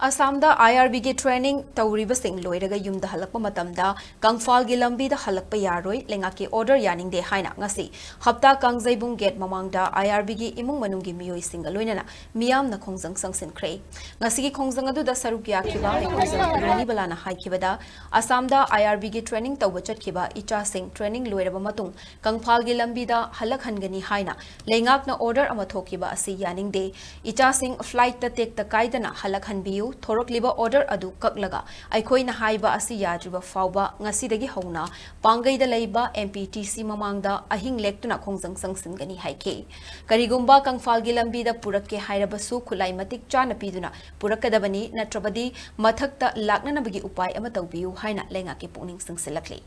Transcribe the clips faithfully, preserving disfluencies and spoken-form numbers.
ꯑꯁꯥꯝꯗ ꯑꯥꯏ R ꯕꯤꯒꯤ training ꯇꯧꯔꯤꯕꯁꯤꯡ ꯂꯣꯏꯔꯒ ꯌꯨꯝꯗ ꯍꯜꯂꯛꯄ ꯃꯇꯝꯗ ꯀꯪꯐꯥꯜꯒꯤ ꯂꯝꯕꯤꯗ ꯍꯜꯂꯛꯄ ꯌꯥꯔꯣꯏ, ꯂꯩꯉꯥꯛꯀꯤ ꯑꯣꯔꯗꯔ ꯌꯥꯅꯤꯡꯗꯦ ꯍꯥꯏꯅ ꯉꯁꯤ ꯍꯞꯇꯥ ꯀꯥꯡꯖꯩꯕꯨꯡ ꯒꯦꯠ ꯃꯃꯥꯡꯗ ꯑꯥꯏ ꯑꯥꯔ ꯕꯤꯒꯤ ꯏꯃꯨꯡ ꯃꯅꯨꯡꯒꯤ ꯃꯤꯑꯣꯏꯁꯤꯡꯒ ꯂꯣꯏꯅꯅ ꯃꯤꯌꯥꯝꯅ ꯈꯣꯡꯖꯪ ꯆꯪꯁꯤꯟꯈ꯭ꯔꯦ꯫ ꯉꯁꯤꯒꯤ ꯈꯣꯡꯖꯪ ꯑꯗꯨꯗ ꯁꯔꯨꯛ ꯌꯥꯈꯤꯕ ꯑꯩꯈꯣꯏ ꯔꯅꯤꯕꯂꯥꯅ ꯍꯥꯏꯈꯤꯕꯗ, ꯑꯁꯥꯝꯗ ꯑꯥꯏ ꯑꯥꯔ ꯕꯤꯒꯤ ꯇ꯭ꯔꯦꯅꯤꯡ ꯇꯧꯕ ꯆꯠꯈꯤꯕ ꯏꯆꯥꯁꯤꯡ ꯇ꯭ꯔꯦꯅꯤꯡ ꯂꯣꯏꯔꯕ ꯃꯇꯨꯡ ꯀꯪꯐꯥꯜꯒꯤ ꯂꯝꯕꯤꯗ ꯍꯜꯂꯛꯍꯟꯒꯅꯤ ꯍꯥꯏꯅ ꯂꯩꯉꯥꯛꯅ ꯑꯣꯔꯗꯔ ꯑꯃ ꯊꯣꯛꯈꯤꯕ ꯑꯁꯤ ꯌꯥꯅꯤꯡꯗꯦ꯫ ꯏꯆꯥꯁꯤꯡ ꯐ꯭ꯂꯥꯏꯠꯇ ꯇꯦꯛꯇ ꯀꯥꯏꯗꯅ ꯍꯜꯂꯛꯍꯟꯕꯤꯌꯨ, ꯊꯣꯔꯛꯂꯤꯕ ꯑꯣꯔꯗꯔ ꯑꯗꯨ ꯀꯛꯂꯒ ꯑꯩꯈꯣꯏꯅ ꯍꯥꯏꯕ ꯑꯁꯤ ꯌꯥꯗ꯭ꯔꯤꯕ ꯐꯥꯎꯕ ꯉꯁꯤꯗꯒꯤ ꯍꯧꯅ ꯄꯥꯡꯒꯩꯗ ꯂꯩꯕ ꯑꯦꯝ ꯄꯤ ꯇꯤ ꯁꯤ ꯃꯃꯥꯡꯗ ꯑꯍꯤꯡ ꯂꯦꯛꯇꯨꯅ ꯈꯣꯡꯖꯪ ꯆꯪꯁꯤꯟꯒꯅꯤ ꯍꯥꯏꯈꯤ꯫ ꯀꯔꯤꯒꯨꯝꯕ ꯀꯪꯐꯥꯜꯒꯤ ꯂꯝꯕꯤꯗ ꯄꯨꯔꯛꯀꯦ ꯍꯥꯏꯔꯕꯁꯨ ꯈꯨꯠꯂꯥꯏ ꯃꯇꯤꯛ ꯆꯥꯅ ꯄꯤꯗꯨꯅ ꯄꯨꯔꯛꯀꯗꯕꯅꯤ, ꯅꯠꯇ꯭ꯔꯕꯗꯤ ꯃꯊꯛꯇ ꯂꯥꯛꯅꯅꯕꯒꯤ ꯎꯄꯥꯏ ꯑꯃ ꯇꯧꯕꯤꯌꯨ ꯍꯥꯏꯅ ꯂꯩꯉꯥꯛꯀꯤ ꯄꯨꯛꯅꯤꯡ ꯆꯤꯡꯁꯤꯜꯂꯛꯂꯤ꯫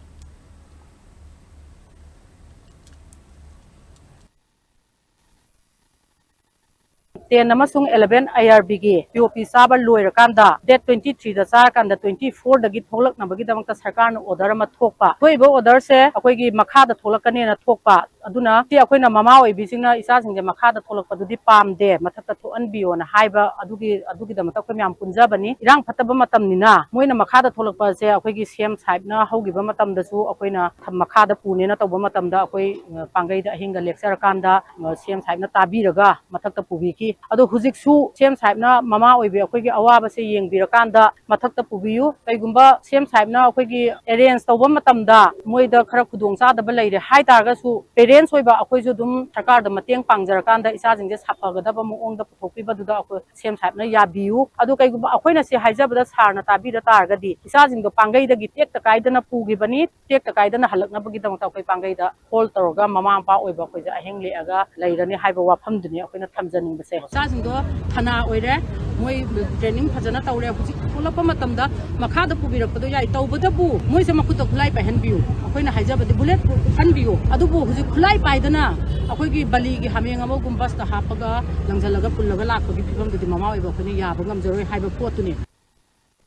ꯇꯦꯟ ꯑꯃꯁꯨꯡ ꯑꯦꯂꯚꯦꯟ ꯑꯥꯏ ꯑꯥꯔ ꯕꯤꯒꯤ ꯄꯤ ꯑꯣ ꯄꯤ ꯆꯥꯕ ꯂꯣꯏꯔꯀꯥꯟꯗ, ꯗꯦꯠ ꯇ꯭ꯋꯦꯟꯇꯤ ꯊ꯭ꯔꯤꯗ ꯆꯥꯔꯀꯥꯟꯗ, ꯇ꯭ꯋꯦꯟꯇꯤ ꯐꯣꯔꯗꯒꯤ ꯊꯣꯛꯂꯛꯅꯕꯒꯤꯗꯃꯛꯇ ꯁꯔꯀꯥꯔꯅ ꯑꯣꯔꯗꯔ ꯑꯃ ꯊꯣꯛꯄ꯫ ꯊꯣꯛꯏꯕ ꯑꯣꯔꯗꯔꯁꯦ ꯑꯩꯈꯣꯏꯒꯤ ꯃꯈꯥꯗ ꯊꯣꯛꯂꯛꯀꯅꯦꯅ ꯊꯣꯛꯄ꯫ ꯑꯗꯨꯅ ꯁꯤ ꯑꯩꯈꯣꯏꯅ ꯃꯃꯥ ꯑꯣꯏꯕꯤꯁꯤꯡꯅ ꯏꯆꯥꯁꯤꯡꯁꯦ ꯃꯈꯥꯗ ꯊꯣꯛꯂꯛꯄꯗꯨꯗꯤ ꯄꯥꯝꯗꯦ, ꯃꯊꯛꯇ ꯊꯣꯛꯍꯟꯕꯤꯌꯣꯅ ꯍꯥꯏꯕ, ꯑꯗꯨꯒꯤ, ꯑꯗꯨꯒꯤꯗꯃꯛꯇ ꯑꯩꯈꯣꯏ ꯃꯌꯥꯝ ꯄꯨꯟꯖꯕꯅꯤ꯫ ꯏꯔꯥꯡ ꯐꯠꯇꯕ ꯃꯇꯝꯅꯤꯅ ꯃꯣꯏꯅ ꯃꯈꯥꯗ ꯊꯣꯛꯂꯛꯄꯁꯦ ꯑꯩꯈꯣꯏꯒꯤ ꯁꯤ ꯑꯦꯝ ꯁꯥꯍꯦꯕꯅ ꯍꯧꯈꯤꯕ ꯃꯇꯝꯗꯁꯨ ꯑꯩꯈꯣꯏꯅ ꯃꯈꯥꯗ ꯄꯨꯅꯦꯅ ꯇꯧꯕ ꯃꯇꯝꯗ ꯑꯩꯈꯣꯏ, ꯑ, ꯄꯥꯡꯒꯩꯗ ꯑꯍꯤꯡꯒ ꯂꯦꯛꯆꯔꯀꯥꯟꯗ, ꯑ, ꯁꯤ ꯑꯦꯝ ꯁꯥꯍꯦꯕꯅ ꯇꯥꯕꯤꯔꯒ ꯃꯊꯛꯇ ꯄꯨꯕꯤꯈꯤ꯫ ꯑꯗꯣ ꯍꯧꯖꯤꯛꯁꯨ ꯁꯤ ꯑꯦꯝ ꯁꯥꯍꯦꯕꯅ ꯃꯃꯥ ꯑꯣꯏꯕꯤ ꯑꯩꯈꯣꯏꯒꯤ ꯑꯋꯥꯕꯁꯦ ꯌꯦꯡꯕꯤꯔꯀꯥꯟꯗ ꯃꯊꯛꯇ ꯄꯨꯕꯤꯌꯨ꯫ ꯀꯩꯒꯨꯝꯕ ꯁꯤ ꯑꯦꯝ ꯁꯥꯍꯦꯕꯅ ꯑꯩꯈꯣꯏꯒꯤ ꯑꯦꯔꯦꯟꯖ ꯇꯧꯕ ꯃꯇꯝꯗ ꯃꯣꯏꯗ ꯈꯔ ꯈꯨꯗꯣꯡ ꯆꯥꯗꯕ ꯂꯩꯔꯦ ꯍꯥꯏ ꯇꯥꯔꯒꯁꯨ, ꯄꯦꯔꯦꯟꯁ ꯑꯣꯏꯕ ꯑꯩꯈꯣꯏꯁꯨ ꯑꯗꯨꯝ ꯁꯔꯀꯥꯔꯗ ꯃꯇꯦꯡ ꯄꯥꯡꯖꯔꯀꯥꯟꯗ ꯏꯆꯥꯁꯤꯡꯁꯦ ꯁꯥꯐꯒꯗꯕ ꯃꯑꯣꯡꯗ ꯄꯨꯊꯣꯛꯄꯤꯕꯗꯨꯗ ꯑꯩꯈꯣꯏ ꯁꯤ ꯑꯦꯝ ꯁꯥꯍꯦꯕꯅ ꯌꯥꯕꯤꯌꯨ꯫ ꯑꯗꯨ ꯀꯩꯒꯨꯝꯕ ꯑꯩꯈꯣꯏꯅ ꯁꯤ ꯍꯥꯏꯖꯕꯗ ꯁꯥꯔꯅ ꯇꯥꯕꯤꯔ ꯇꯥꯔꯒꯗꯤ, ꯏꯆꯥꯁꯤꯡꯗꯣ ꯄꯥꯡꯒꯩꯗꯒꯤ ꯇꯦꯛꯇ ꯀꯥꯏꯗꯅ ꯄꯨꯈꯤꯕꯅꯤ, ꯇꯦꯛꯇ ꯀꯥꯏꯗꯅ ꯍꯜꯂꯛꯅꯕꯒꯤꯗꯃꯛꯇ ꯑꯩꯈꯣꯏ ꯄꯥꯡꯒꯩꯗ ꯍꯣꯜ ꯇꯧꯔꯒ ꯃꯃꯥ ꯃꯄꯥ ꯑꯣꯏꯕ ꯑꯩꯈꯣꯏꯁꯦ ꯑꯍꯤꯡ ꯂꯦꯛꯑꯒ ꯂꯩꯔꯅꯤ ꯍꯥꯏꯕ ꯋꯥꯐꯝꯗꯨꯅꯤ ꯑꯩꯈꯣꯏꯅ ꯊꯝꯖꯅꯤꯡꯕꯁꯦ꯫ ꯏꯆꯥꯁꯤꯡꯗꯣ ꯊꯅꯥ ꯑꯣꯏꯔꯦ, ꯃꯣꯏ ꯇ꯭ꯔꯦꯅꯤꯡ ꯐꯖꯅ ꯇꯧꯔꯦ꯫ ꯍꯧꯖꯤꯛ ꯊꯣꯛꯂꯛꯄ ꯃꯇꯝꯗ ꯃꯈꯥꯗ ꯄꯨꯕꯤꯔꯛꯄꯗꯣ ꯌꯥꯏ, ꯇꯧꯕꯇꯕꯨ ꯃꯣꯏꯁꯦ ꯃꯈꯨꯠꯇ ꯈꯨꯠꯂꯥꯏ ꯄꯥꯏꯍꯟꯕꯤꯌꯨ꯫ ꯑꯩꯈꯣꯏꯅ ꯍꯥꯏꯖꯕꯗꯤ ꯕꯨꯂꯦꯠ ꯄ꯭ꯔꯨꯐ ꯎꯞꯍꯟꯕꯤꯌꯨ꯫ ꯑꯗꯨꯕꯨ ꯍꯧꯖꯤꯛ ꯈꯨꯠꯂꯥꯏ ꯄꯥꯏꯗꯅ ꯑꯩꯈꯣꯏꯒꯤ ꯕꯂꯤꯒꯤ ꯍꯥꯃꯦꯡ ꯑꯃꯒꯨꯝ ꯕꯁꯇ ꯍꯥꯞꯄꯒ ꯂꯪꯁꯤꯜꯂꯒ ꯄꯨꯜꯂꯒ ꯂꯥꯛꯄꯒꯤ ꯐꯤꯕꯝꯗꯨꯗꯤ ꯃꯃꯥ ꯑꯣꯏꯕ ꯑꯩꯈꯣꯏꯅ ꯌꯥꯕ ꯉꯝꯖꯔꯣꯏ ꯍꯥꯏꯕ ꯄꯣꯠꯇꯨꯅꯤ꯫